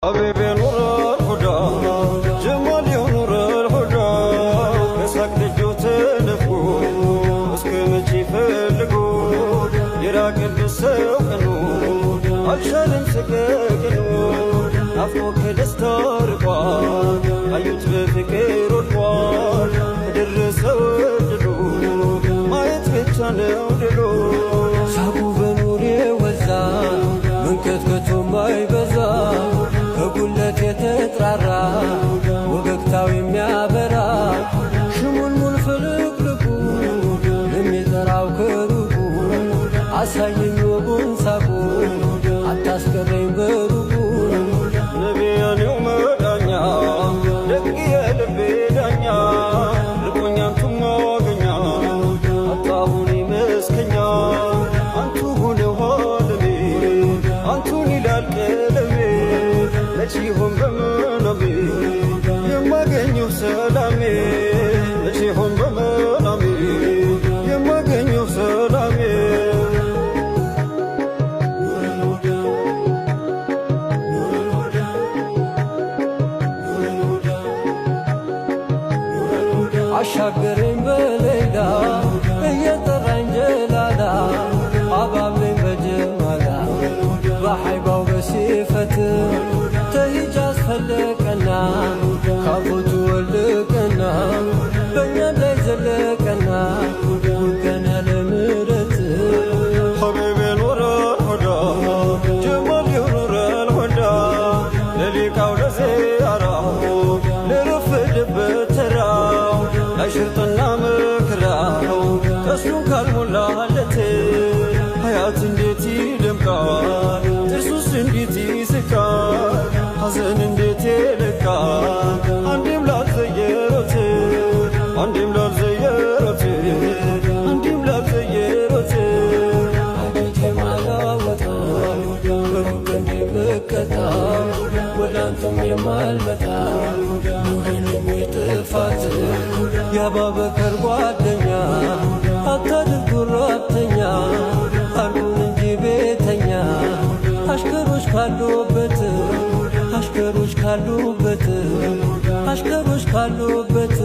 حبيبي نور الهدى ጀማል ኑር الهدى ከሳቅ ደጆ ተነፍጎ እስከ መቼ ፈልጎ የራቀበት ሰው ቀኑ አልቻለም ሰቀቀኑ ናፍቆ ከደስታ ርቋል አዩት በፍቅር ወድቋል ከደረሰው እድሉ ማየት ብቻ ነው ድሉ። ሳቁ በኑር የወዛ፣ መንቀጥቀጡ ማይበዛ፣ ከጉለት የተጥራራ፣ ወገግታው የሚያበራ፣ ሽሙልሙል ፍልቅልቁ የሚጠራው ከሩቁ፣ አሳየኝ ወጉን ሳቁን፣ አታስቀረኝ በሩቁ። ነቢያኔው መዳኛ፣ ደግ የልቤ ዳኛ፣ ርቆኛ አንቱ ማገኛ አጣሁን መስከኛ። አንቱ ሆነው ዓለሜ፣ አንቱን ይላል ቀለሜ። መች ይሆን በምናቤ የማገኘው ሰላሜ? መች ይሆን በምናቤ የማገኘው ሰላሜ? ኑር الهدى፣ ኑር الهدى፣ ኑር الهدى፣ ኑር الهدى። አሻገረኝ በሌላ እየጠራኝ ጀላላ፣ አባብለኝ በጀማላ፣ በሐይባው በሲፈት ተሂጃዝ ፈለቀና፣ ካቦቱ ወልቀና፣ በእኛም ላይ ዘለቀና፣ ወገን ያለ ምረት። حبيبي نور الهدى ጀማል نور الهدى ለሊቃው ለዚያራው ለረፈደበት ተራው ለሽርጥና መከራው ቀስሉን ካልሞላለት ሀያት እንዴት ይደምቃል? ጥርሱስ እንዴት ይስቃል? ሐዘን እንዴት ይለቃል? አንዴም ላልዘየሮት፣ አንዴም ላልዘየሮት፣ አንዴም ላልዘየሮት። አቤት የማላወጣ፣ በሩቅ እንደምቀጣ፣ ወደ አንተም የማልመጣ ኑሬን ጥፋት፣ የአባበከር ጓደኛ፣ አታድርጉ ራብተኛ፣ አርጉን እንጂ ቤተኛ። አሽከሮች ካሉበት፣ አሽከሮች ካሉበት፣ አሽከሮች ካሉበት።